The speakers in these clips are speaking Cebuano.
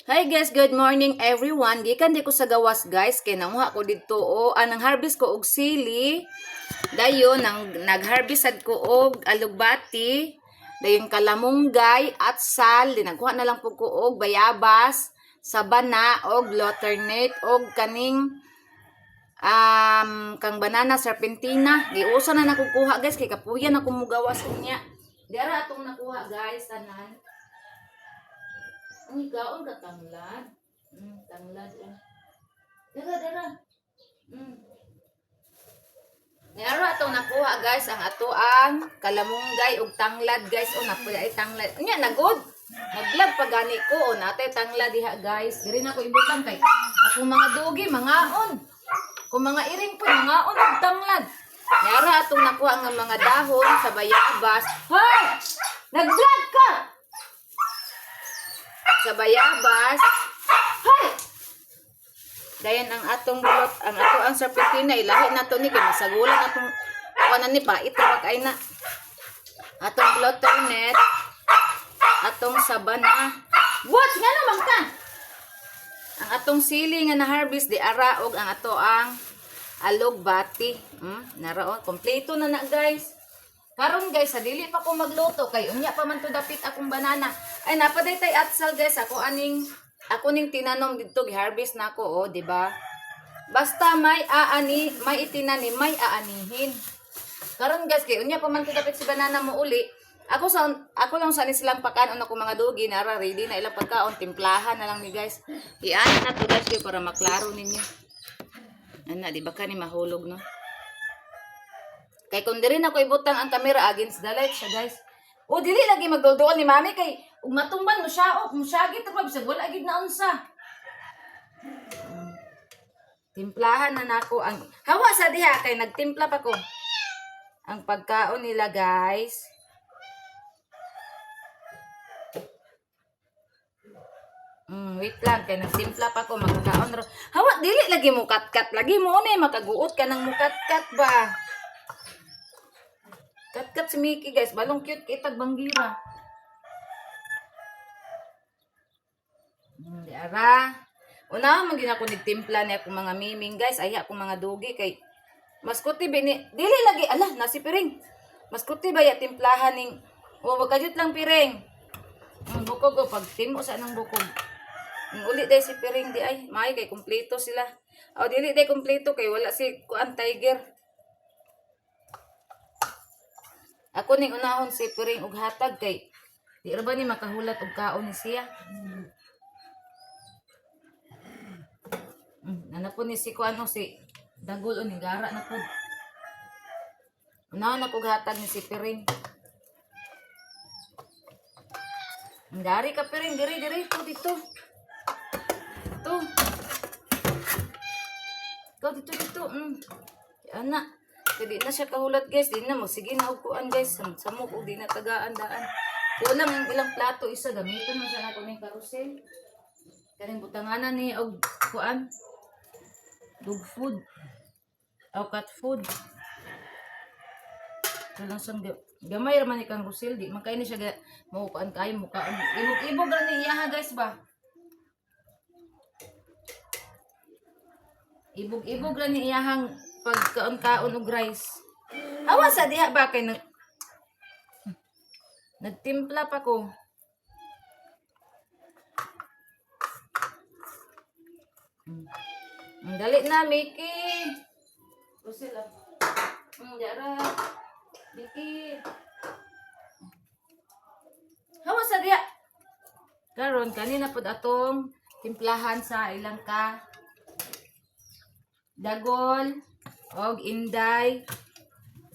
Hi guys, good morning everyone. Gikan di ko sa gawas, guys, kay nanguha ko didto o anang harvest ko og sili. Dayon nang nag-harvest sad ko og alugbati, dayon kalamunggay at sal, di nagkuha na lang pud ko og bayabas, sabana og loternate og kaning kang banana serpentina. Giusa na nakukuha, guys, kay kapuya na ko mugawas unya. Diara atong nakuha, guys, tanan. Ang ikaon ka tanglad. Tanglad eh. Dara, dara. Niara atong nakuha, guys, ang ato ang kalamunggay ug tanglad, guys. O napuya ay tanglad. Unya nagod. Naglag pa gani ko o natay tanglad diha, guys. Diri na ko ibutang kay akong mga dugi mangaon. Kung mga iring po mangaon og tanglad. Niara atong nakuha nga mga dahon sa bayabas. Hoy! Nag-vlog ka! Sa bayabas. Hoy! Dayon ang atong bulot, ang ato ang serpentina, ilahi na to ni kay masagulan atong kuanan ni pait ra kay na. Atong net, atong sabana. What nga naman ka? Ang atong sili nga na harvest di ara og ang ato ang alugbati. Nara oh, kompleto na na, guys. Karon guys, sa dili pa ko magluto kay unya pa man to dapit akong banana. Ay, napaday tay atsal, guys, ako aning ako ning tinanom didto, gi-harvest na ako oh, di ba? Basta may aani, may itinanim, may aanihin. Karon guys, kay unya pa man to dapit si banana mo uli. Ako sa ako lang sa silang pakanon ako mga dugi nara ready na ilang pagkaon, timplahan na lang ni guys. Iana na to, guys, kay para maklaro ninyo. Ana, di ba ka ni mahulog, no? Kay kung diri na ko ibutang ang kamera, against the light siya, guys. O dili lagi magdulduol ni mami kay ug matumban mo siya o musyagit ra bisag wala gid na unsa. Timplahan na nako ang hawa sa diha kay nagtimpla pa ko. Ang pagkaon nila, guys. Wait lang kay nagtimpla pa ko magkaon ra. Hawa dili lagi mo katkat lagi mo ni makaguot ka ng mukatkat ba. Katkat si Mickey, guys, balong cute kay tag banggira. Di ara. Una man gina ko nagtimpla ni akong mga miming, guys, ay akong mga dugi kay mas kuti bini dili lagi ala nasi piring. Mas kuti ba ya timplahan ning o wag kajut lang piring. Bukog o pag timo sa anong bukog. Ang uli day si piring di ay may kay kumpleto sila. O dili day kumpleto kay wala si kuan tiger. Ako ning unahon si piring og hatag kay di ra ba ni makahulat og kaon ni siya. Nana po ni si kuan o si Dagol o ni gara na po. Unahon ako hatag ni si Piring. Ang Dari ka Piring, diri diri to dito. To. Ikaw dito dito. Ana. Kaya di na siya kahulat, guys. Di na mo. Sige na og kuan, guys. Samok og di na tagaan daan. Kulang ang ilang plato isa gamiton man sa nako ning karusel. Kaning butanganan ni og kuan. Dog food. O cat food. Kulang sang gamay ra man ni kang Rosel, di man kay ni siya mo kuan kayo mukaon. Ibog-ibog ra ni iya ha, guys ba. Ibog-ibog ra ni iyahang pagkaon-kaon og rice. Hawa sa diha ba kay nagtimpla pa ko. Ang dali na, Mickey. Rosel ah. Dara. Mickey. Hawa sa diha. Karon kanina pod atong timplahan sa ilang ka Dagol og Inday,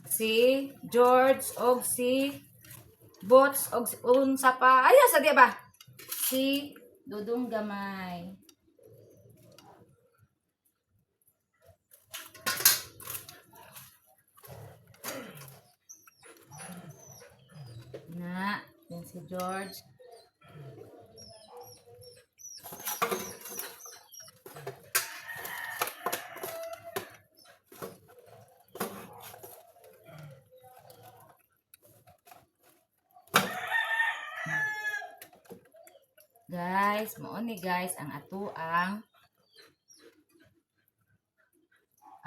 si George og si Bots og unsa pa aya sa diha ba si Dudong Gamay. Na yan si George. Guys, mao ni guys ang ato ang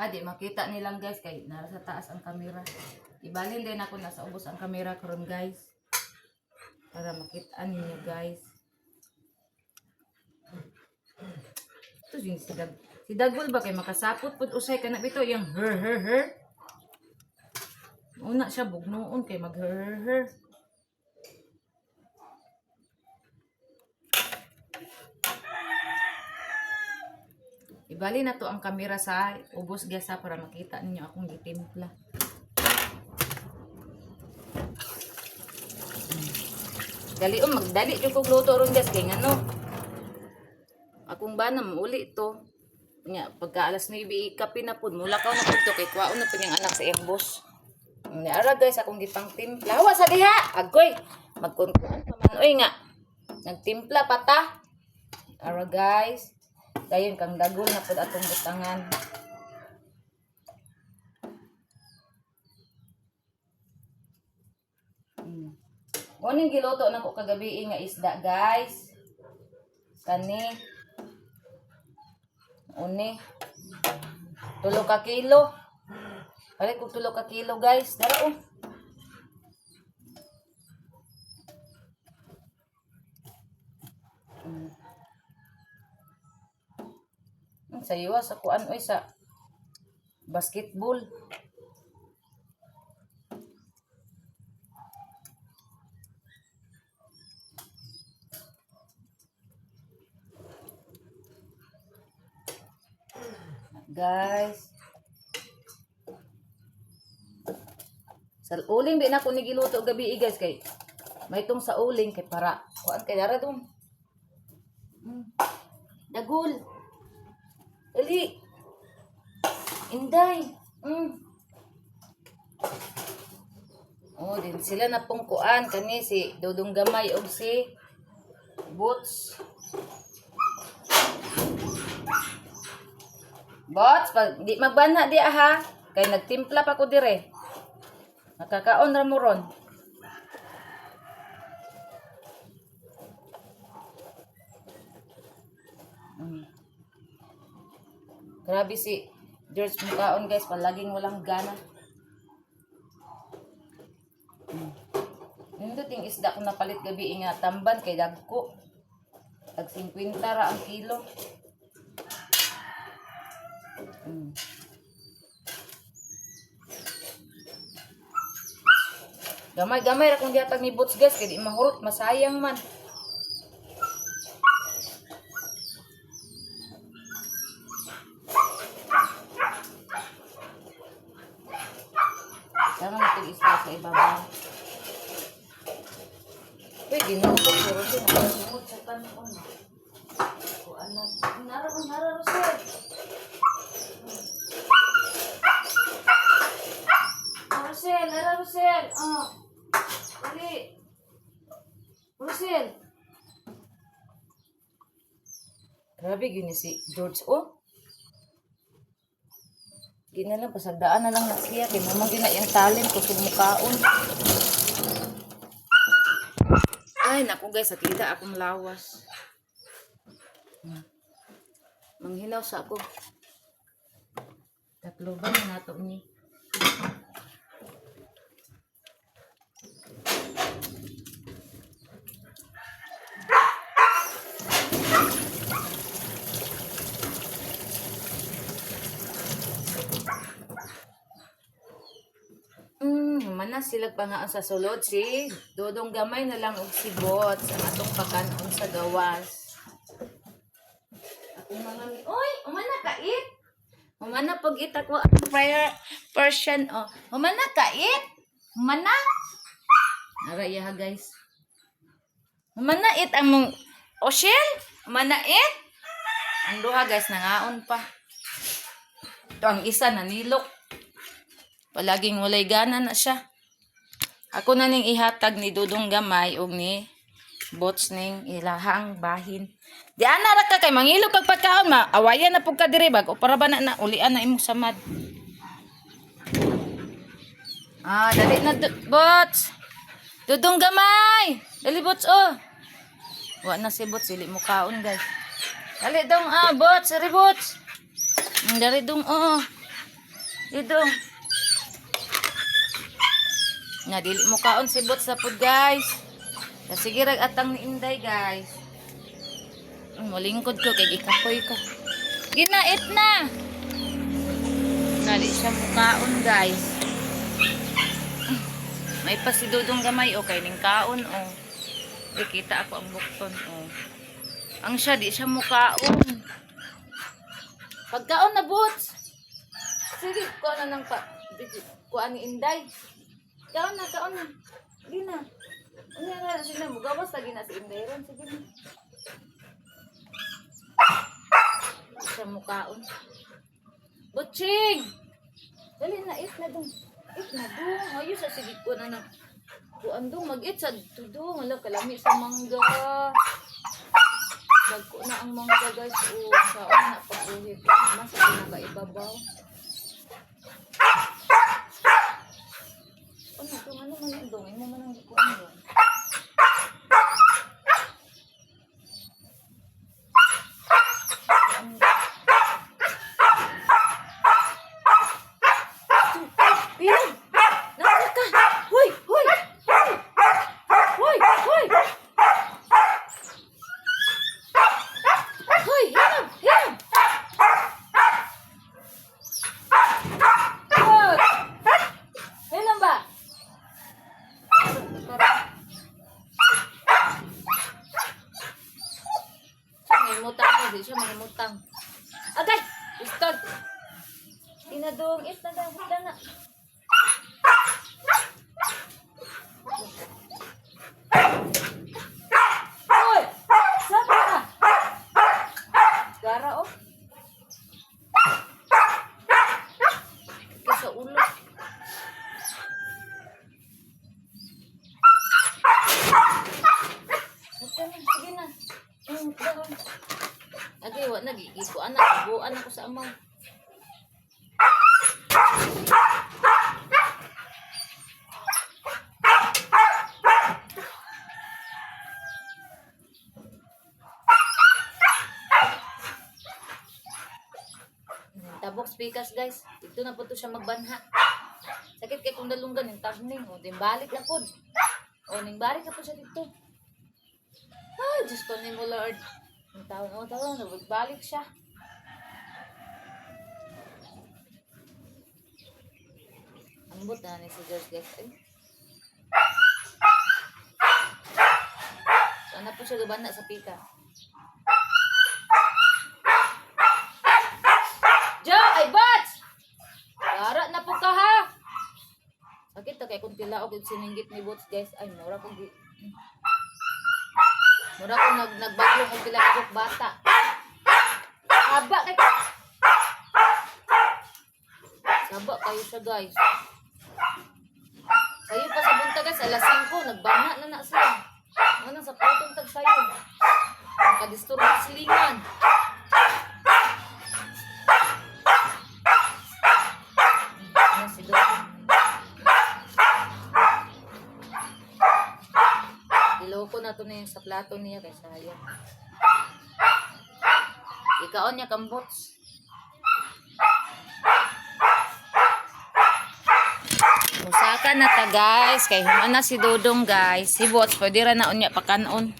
Ah, di makita nilang guys kay nara sa taas ang kamera. Ibalin din ako nasa ubos ang kamera karon guys. Para makita ninyo guys. Ito yung si Dag. Si Dagol ba kay makasapot pud usay kana bito yung her her her. Una siya bugnoon kay mag her her her. Ibali na to ang kamera sa ubos gasa para makita ninyo akong gitimpla. Dali o magdali jud kog luto ron guys kay ngano. Akong bana mauli to. Nya pagka alas 9 ikape na pud mulakaw na pud to kay kwaon na pud niyang anak sa iyang boss. Ni ara guys akong gipangtimpla. Hawa sa diha. Agoy. Magkunkuan pa man oy nga. Nagtimpla pa ta. Ara guys. Dayon kang dagol na pud atong butangan. Mo giluto nako kagabi nga isda, guys. Kani. Uni. 3 ka kilo. Balik kog 3 ka kilo, guys. Dara oh. Sayiwa sa kuan oy sa basketball. Guys. Sa uling di na ko ni giluto gabi eh, guys kay may tong sa uling kay para kuan kay dara dong. Dagol. Dali. Inday. Oh, din sila na pong kuan kani si Dodong Gamay og si Boots. Bots, pag di magbanha di aha, kay nagtimpla pa ko dire. Nakakaon ra mo ron. Grabe si George mukaon guys, palaging walang gana. Nindot yung isda ko napalit gabi nga tamban kay dagko. Tag 50 ra ang kilo. Gamay-gamay ra kung gihatag ni Boots guys kay di mahurot masayang man. Tama na itong isda sa ibabaw. Uy, ginuto ko Rosel. Nakasunod sa tanong. Kuan na. Nara, nara, Rosel. Oh, Rosel, nara, Rosel. Oh. Dali. Rosel. Grabe, gini si George, oh. Gina lang, pasagdaan na lang na siya. Kay mamang gina yung talent, kusog mukaon. Ay, naku guys, sakita akong lawas. Manghinaw sa ako. Tatlo ba na nato ni? Mana sila pa nga sa sulod si Dodong Gamay na lang og si Bots ang atong pakanon sa gawas. Akong mga mi, oy, umana kait. Humana pag it ako ang prayer Persian oh. Humana kait. Humana. Ara iya ha, guys. Humana it ang mong Oshel. Humana it. Ang duha guys nangaon pa. Ito ang isa nanilok. Palaging walay gana na siya. Ako na ning ihatag ni Dudong Gamay og ni Bots ning ilahang bahin. Di ana ra ka kay mangilo kag pagkaon ma awayan na pud ka diri bag o para ba na na ulian na imong samad. Ah, dali na Bots. Dudong Gamay. Dali Bots oh. Wa na si Bots, dili mo kaon, guys. Dali dong ah, Bots, sorry Bots. Dali dong oh. Dito. Na dili mo kaon si Bots sa pud, guys. Sige rag atang ni Inday, guys. Molingkod ko kay gikapoy ko. Ginait na. Nali siya mukaon, guys. May pa si Dudong gamay o kay ning kaon o. Di kita ako ang bukton o. Ang siya di siya mukaon. Pagkaon na, Boots. Sige, kuha na ng pa. Kuha ni Inday. Kaon na, kaon na. Di na. Ano na, sige na, mugawas lagi na si Inday ron. Sige na. Di siya mukaon. Butching! Dali na, eat na dong. Eat na dong. Ayos sa sige ko na na. Kuan dong, mag-eat sa dong. Wala, kalami sa mangga. Dagko na ang mangga, guys. O, saon na pag-uwi. Mas sa pinakaibabaw. Ano, kung ano man yung dong. Imo man ang kuan dong. Pirog! Nasa ka! Hoy! Hoy! Hoy! Hoy! Hoy! Hoy! Hiram! Hiram! Hoy! Hiram ba? Siya mangimutang mo. Di siya mangimutang. Agay! Pistol! Tinadong it na daw. Na. Hoy! Saan ka? Gara, oh. Ito sa ulo. Ito na, sige na. Doon. Agay, wa na, gigikuan na. Buan ako sa amaw. Tabok speakers, guys. Dito na po to siya magbanha. Sakit kay kung dalunggan ning tabning o din balik na pod. O ning balik na po siya dito. Ay, Diyos ko nimo Lord. Ang taon o taon na balik siya. Ambot na ni si George, guys. Ay. Sana po siya gabana sa pika. Jo, ay bats! Para na po ka ha. Sakit ta kay kung tilaok og sininggit ni Boots, guys. Ay mura ko gi. Mura ko nagbaglong og pila ka bata. Haba kay Saba kayo siya, guys. Sayo pa sa buntag, guys, alas 5 nagbanha na na siya. Ano sa putong tag sayo. Kadisturbo silingan. Ano si Doc? Iloko na to na yung sa plato niya kay sayang. Ikaon niya kambots. Musaka na ta, guys, kay human na si Dodong, guys. Si Bots pwede ra na unya pakanon.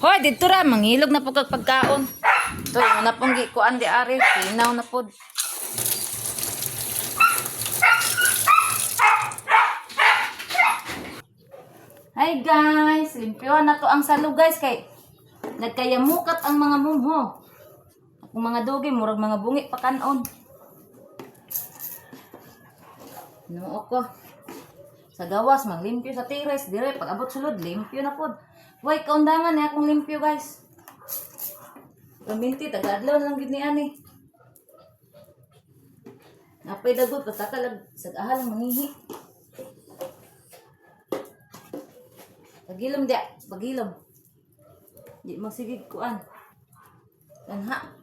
Hoy, didto ra manghilog na po kag pagkaon. To imo na pong gikuan di ari, pinaw na pod. Hi guys, limpyuhan na to ang salo, guys, kay nagkayamukat ang mga mumho. Akong mga dugi murag mga bungi pa kanon. Noo ko. Sa gawas manglimpyo sa tires dire pag abot sulod limpyo na pod. Way kaundangan ni akong limpyo, guys. Gaminti taga-adlaw na lang gid ni ani. Napay dagot patakalag sa ahalang mangihi. Pagilom dia, pagilom. Di mo sige kuan. Tanha.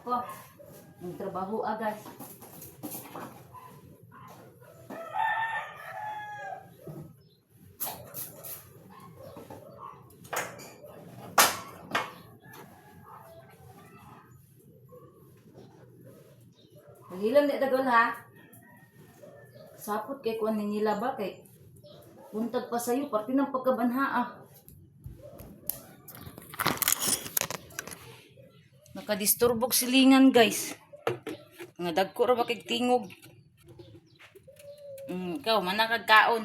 ko. Ang trabaho guys. Maghilom di dagol ha. Sapot kay kuan ni nila ba kay buntag pa sayo parte ng pagkabanha ah. Nakadisturbog silingan, guys. Nga dagko ra ba kay tingog. Ikaw manakagkaon.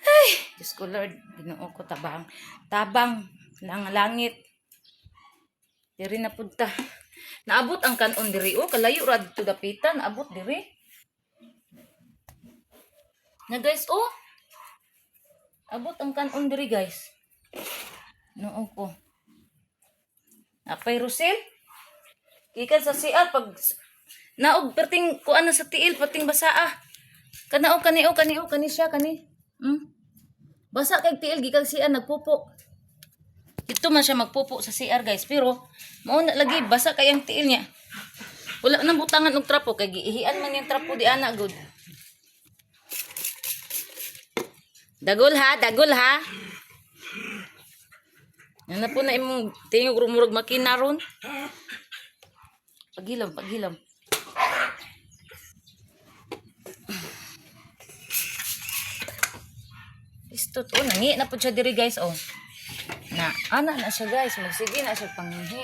Ay, Diyos ko Lord, Ginoo ko, tabang. Tabang lang langit. Diri na punta. Naabot ang kanon diri oh, kalayo ra dito dapitan, naabot diri. Na guys oh. Abot ang kanon diri, guys. Noo ko. Apay Rosel. Gikan sa CR pag naog perting kuan na sa tiil perting basa ah. Kanao kani oh, kani oh, kani siya kani. Basa kay tiil gikan siya nagpupo. Ito man siya magpupo sa CR, guys, pero mao na lagi basa kay ang tiil niya. Wala nang butangan og trapo kay giihian man yung trapo di ana gud. Dagol ha, dagol ha. Yan na po na imong tingog rumurog makina ron. Paghilom, paghilom. Isto to, nangi na po siya diri, guys, oh. Na, ana na siya, guys, magsige na siya panghihi.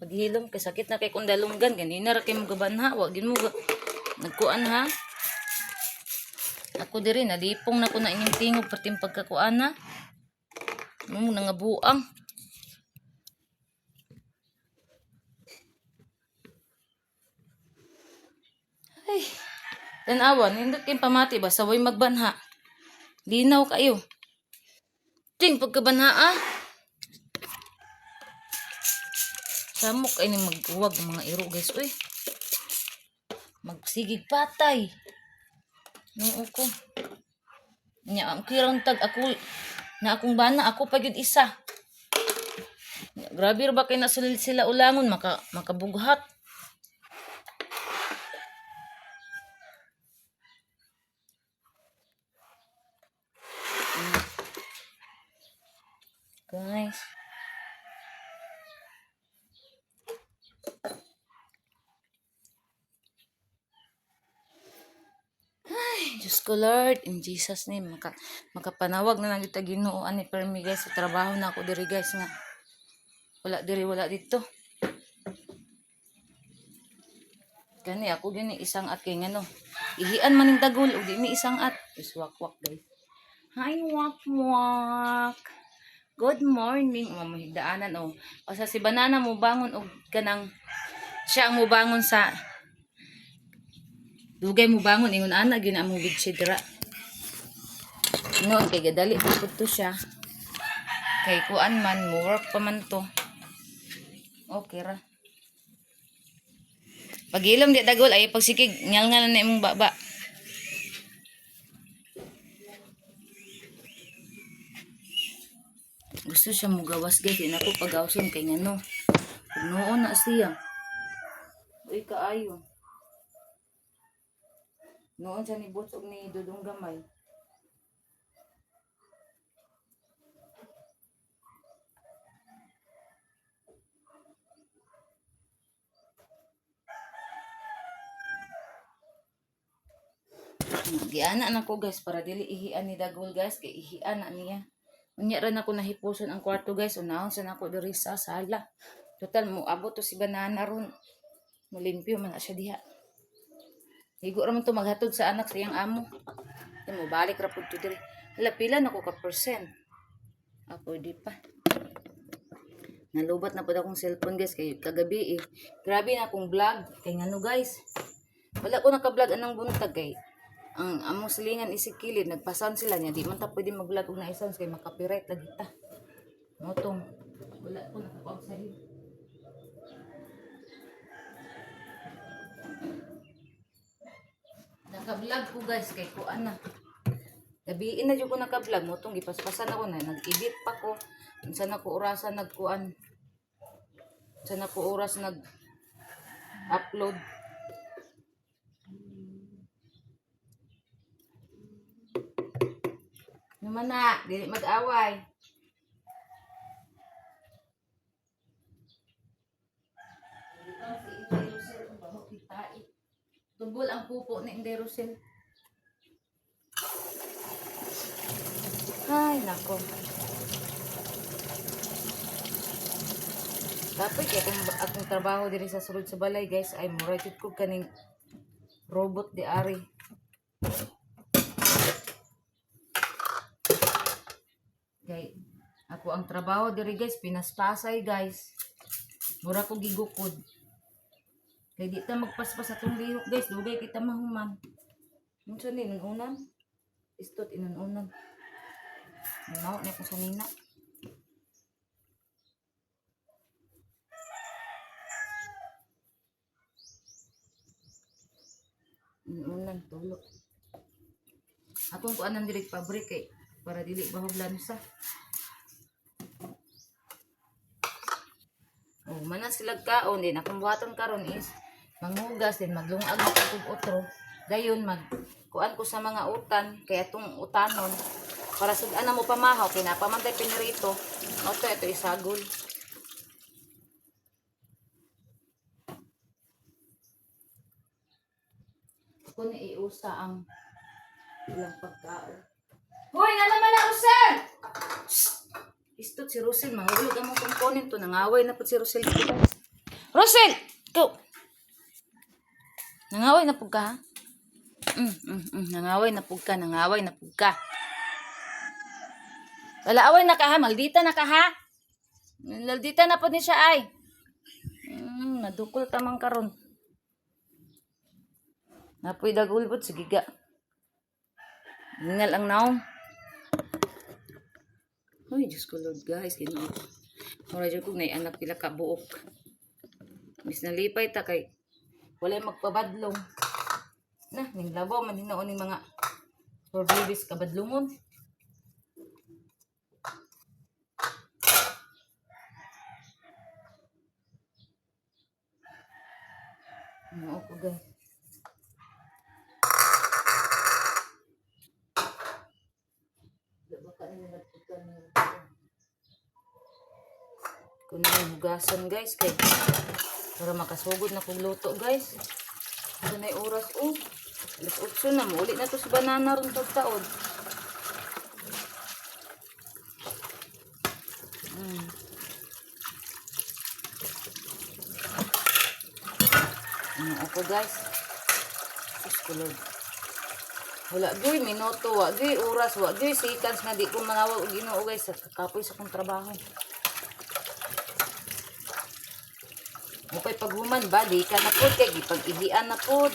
Paghilom kay sakit na kay kung dalunggan ganina ra kay mo gabanha, wa gin mo nagkuan ha. Ako diri nalipong na ko na inyong tingog perting pagkakuan na. Mo nangabuang. Ay, tanawa, nindot kayong pamati ba? Saway magbanha. Linaw kayo. Ting, pagkabanha ah. Samok ay ni maghuwag ang mga iro, guys. Uy. Magsigig patay. Noo ko. Nya, ang kirang tag ako na akong bana, ako pa gyud isa. Nya, grabe ra ba kay na sila ulangon maka makabughat. Guys. Ay, Diyos ko Lord, in Jesus name, makapanawag na lang kita Ginoo ani permi, guys, sa trabaho na ako diri, guys, nga. Wala diri, wala dito. Gani ako gani isang at kay ngano. Ihian man ning dagol og di ni isang at. Is wak wak, guys. Hi, wak wak. Good morning. Mamahigdaanan oh. O sa si banana mo bangon og kanang siya ang mubangon sa dugay mo bangon ingon ana gyud na mo bedsheet dira. Noon kay gadali pa pud to siya. Kay kuan man mo work pa man to. Okay ra. Pag-ilom di dagol ay pagsikig ngal-ngal na imong baba. Gusto siya mugawas, guys, di na ko pagawson kay ngano. Noon na siya. Uy kaayo. Noon siya ni Boots og ni Dudong Gamay. Giana na ko, guys, para dili ihian ni Dagol, guys, kay ihian na niya. Unya ra na ko nahipuson ang kwarto, guys, unahon sa nako diri sa sala. Total mo abot to si banana ron. Mulimpyo man na siya diha. Higo ra man to maghatod sa anak sa iyang amo. Di mo balik ra pud to diri. Hala, pila na ko ka percent? Ah, pwede pa. Nalubat na pud akong cellphone, guys, kay kagabi eh. Grabe na akong vlog kay ngano, guys. Wala ko naka-vlog anang buntag kay ang among silingan isikilid nagpasound sila niya, di man ta pwede mag-vlog og naay sounds kay maka-copyright lagi ta. Motong wala ko nakakuha sa iyo. Naka-vlog ko, guys, kay kuan na. Gabiin na jud ko naka-vlog mo tong gipaspasan ako na nag-edit pa ko. Unsa na ko orasan nagkuan. Unsa na ko oras nag upload. Naman na, dili mag-away. Tubol ang pupo ni Inday Rosel. Ay, nako. Tapos kay kung akong trabaho diri sa sulod sa balay guys ay mura jud ko kaning robot di ari. Kay ako ang trabaho diri guys pinaspasay guys. Mura ko gigukod. Kay di ta magpaspas atong lihok guys, dugay kita mahuman. Unsa ni inunan? Istot inunan. Naw ni ko sa nina. Inunan tulo. Akong kuanan diri pabrik kay para dili bahog lansa. Oh, manan sila kaon din akong buhaton karon is manghugas din maglungag na kog otro. Dayon mag kuan ko sa mga utan kay atong utanon para sud-an na mo pamahaw kay napamantay pinirito. Oto ito isagol. Ako ni iusa ang ilang pagkaon. Hoy, nga naman na Rosel! Istot si Rosel, mahulog ang mga component to. Nangaway na po si Rosel. Rosel! Go! Nangaway na po ka, ha? Nangaway na po ka, nangaway na po ka. Wala away na ka, ha? Maldita na ka, ha? Maldita na po ni siya, ay. Nadukol ka man karon. Napoy dagulbot, sige ga. Hingal ang naong. Uy, Diyos ko Lord, guys. Ginoo. Mura dyan kong naianak pila ka buok. Mis nalipay ta kay walay magpabadlong. Na, ning labaw man hinoon ning mga for babies kabadlungon. Ano ko guys. Baka nila nagputan nila. Kung na yung hugasan guys kay para makasugod na kong luto guys. Ito na yung oras oh. Alas 8 na muli na to sa banana ron pagtaod. Ano ako guys? Diyos ko Lord. Wala gyoy minuto, wa gyoy oras, wa gyoy seconds nga di ko manawag og Ginoo guys sa kakapoy sa akong trabaho. Mupay paghuman ba di ka na pod kay gipag-ihian na pod.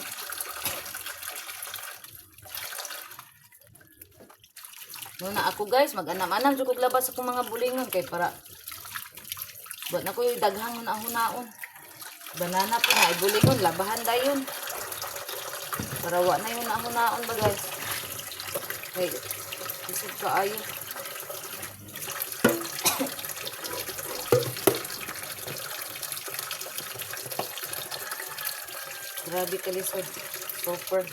Muna ako guys, mag-anam-anam jud kog labas akong mga bulingon kay para wa na koy daghang hunaon. Banana po na bulingon labahan dayon. Para wa na yung nahunaon ba guys. Kay isip kaayo. Grabe kalisod. Super.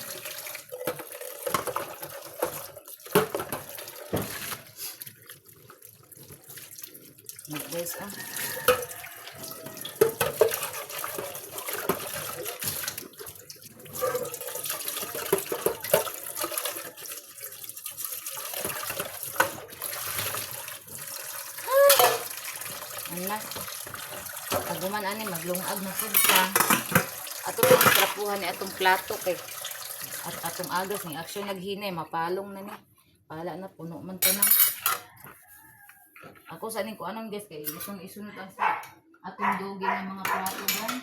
Look guys ah. Anak. Paguman ani maglungag na pud ka. Ato lang trapuhan ni atong plato kay at atong agas ni action naghinay mapalong na ni. Pala na puno man to na. Ako sa ning kuanon guys kay gustong isunod ang sa atong dugi ng mga plato guys.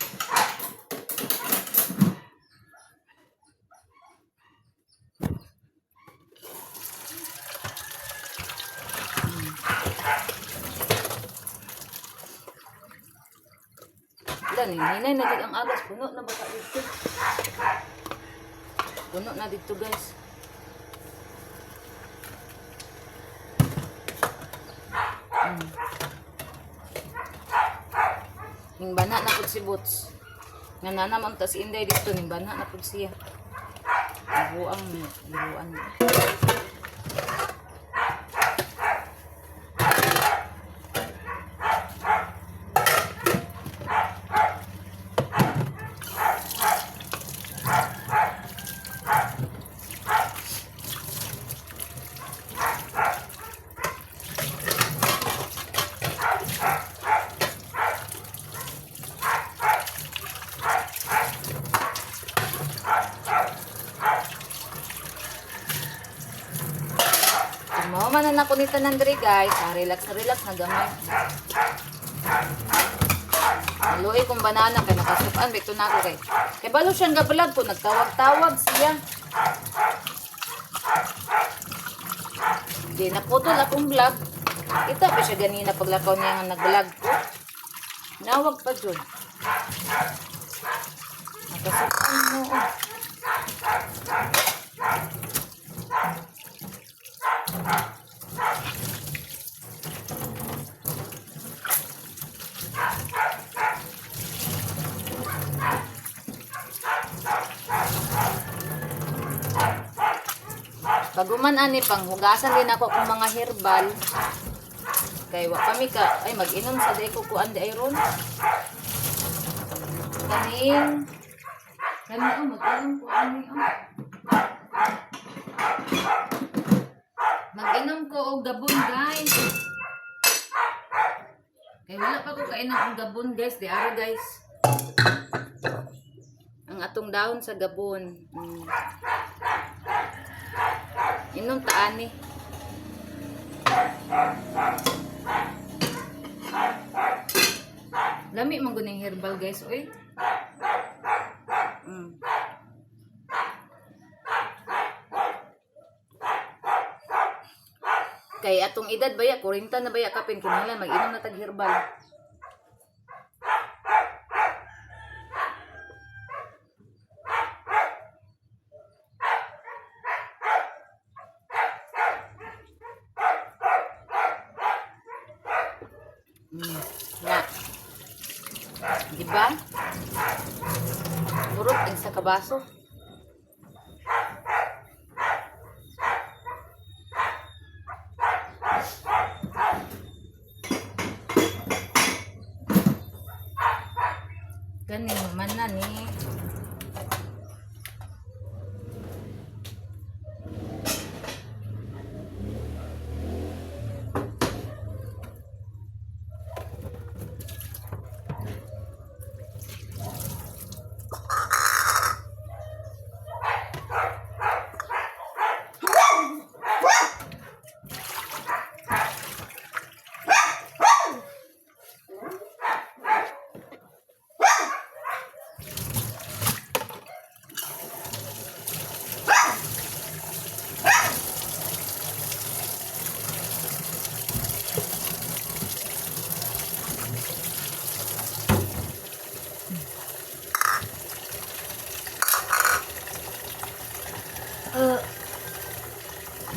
Wala ni hinay na gid ang agas puno na baka dito. Puno na dito guys. Ning bana na pud si Boots. Nga nana man ta si Inday dito ning bana na pud siya. Buang ni, buang. Mao man na nako ni tanan diri, guys. Ah, relax na relax na gamay. Luoy kong banana kay nakasukan bito na ako kay. Kay balo siyang gabalag ko, nagtawag-tawag siya. Di naputol akong vlog. Kita pa siya ganina paglakaw niya nga nag-vlog ko. Nawag pa jud. Nakasukan mo. Oh. Baguman ani panghugasan din ako kung mga herbal. Kay wa kami ka ay mag-inom sa day ko kuan di ay ron. Kaning kani oh, mag-inom ko ani oh. Mag-inom ko og gabon, guys. Kay wala pa ko kainom og gabon, guys, di ara, guys. Ang atong dahon sa gabon. Inom taani. Lami man guning herbal, guys, oy. Kay atong edad baya, 40 na baya kapin, kinahanglan mag-inom na tag herbal. Na. Di ba? Purot ang sa kabaso. Gani man na ni.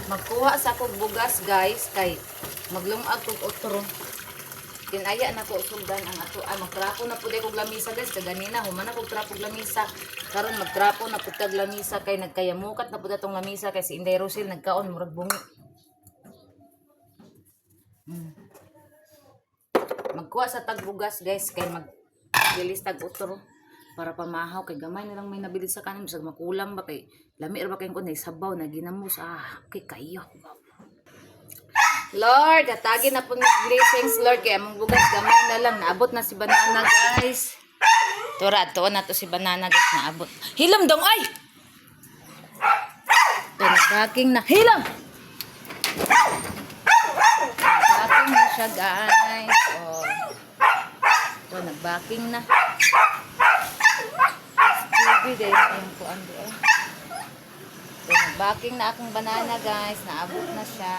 Magkuha sa kog bugas, guys, kay maglungag kog otro. Kinaya na ko suldan ang ato ay magtrapo na pud kog lamisa, guys, kay ganina human na kog trapo og lamisa. Karon magtrapo na pud kag lamisa kay nagkayamukat na pud atong lamisa kay si Inday Rosel nagkaon murag bungi. Magkuha sa tagbugas, guys, kay mag bilis tag otro para pamahaw kay gamay na lang may nabili sa kanin bisag makulang ba kay lami ra ba kay kun sabaw na ginamos, ah, kay kayo. Lord, hatagi na po ng blessings, Lord. Kaya among bugas, gamay na lang. Naabot na si Banana, guys. Tura, tuon na to si Banana, guys. Naabot. Hilam dong, ay! Ito, nag-backing na. Hilam! Nag-backing na siya, guys. Oh. Ito, nag-backing na. Stevie, dahil yung kuan doon. Ito, nag-backing na akong banana, guys. Naabot na siya.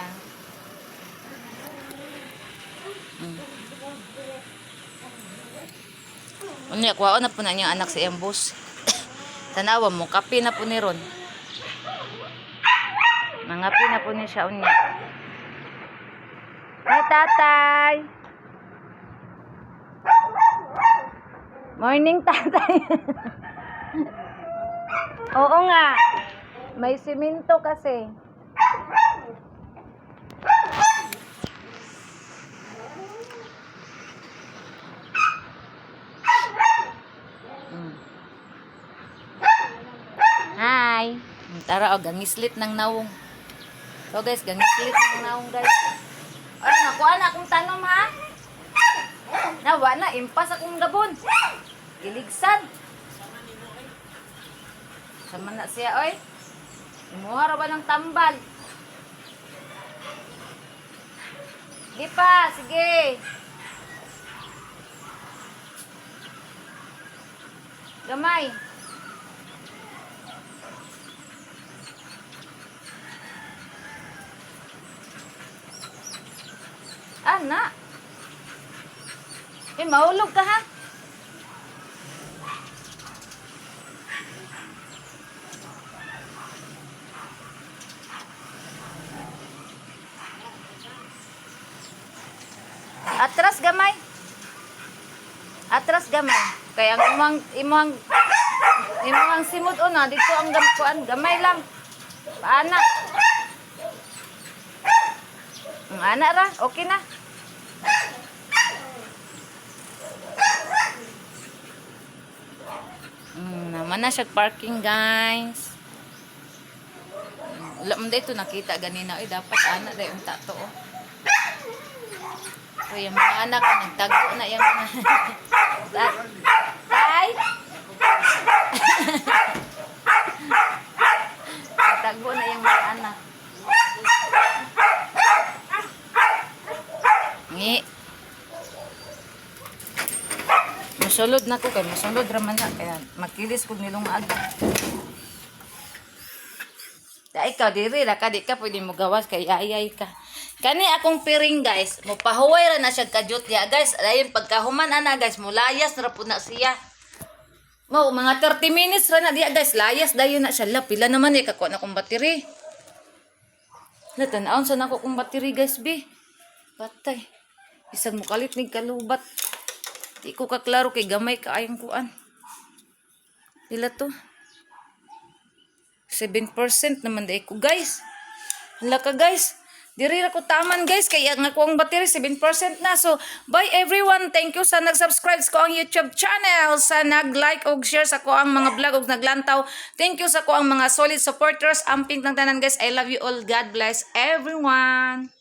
Unya, kuwaon na po na niyang anak sa iyang bus. Tanawa mo, kape na po ni Ron. Mangape na po ni siya unya. Hi, tatay! Morning, tatay. Oo nga. May simento kasi. Hi. Tara, oh, gangislit ng nawong. So guys, gangislit ng nawong, guys. Ay, nakuha na akong tanom ha. Nawa na, impas akong gabon. Giligsan. Sama na siya, oy. Imuha ra ba ng tambal? Sige pa, sige. Gamay. Ana. Eh, mahulog ka ha? Atras gamay. Atras gamay. Kaya ang imong simod una dito ang gamkuan gamay lang. Paana. Ang ana ra, okay na. Naman na siya parking, guys. Wala man dito nakita ganina. Ay, dapat ana dahil unta to. Oh. So, yung mga anak, nagtago na yung mga... Tay! Nagtago na yung mga anak. Ngi. Musulod na ko kay musulod ra man na kaya makilis kog nilungag. Da ikaw diri ra ka, di ka pwede mo gawas kay ayay ka. Kani akong piring, guys, mo pahuway ra na siya kadyot ya, guys. Ayon pagkahuman ana, guys, mulayas na ra pud na siya. Mo mga 30 minutes ra na diya, guys, layas dayon na siya. La, pila naman eh kakuha na akong battery. La, tan-awon sa nako akong battery, guys, bi. Patay. Bisag mo kalit ni kalubat. Di ko kaklaro kay gamay kaayong kuan. Pila to? 7% naman dai ko, guys. Hala ka, guys. Diri ra ko taman, guys, kay ang ako ang battery 7% na. So, bye everyone. Thank you sa nag-subscribe sa ang YouTube channel, sa nag-like og share sa ko ang mga vlog og naglantaw. Thank you sa ko ang mga solid supporters. Amping lang tanan, guys. I love you all. God bless everyone.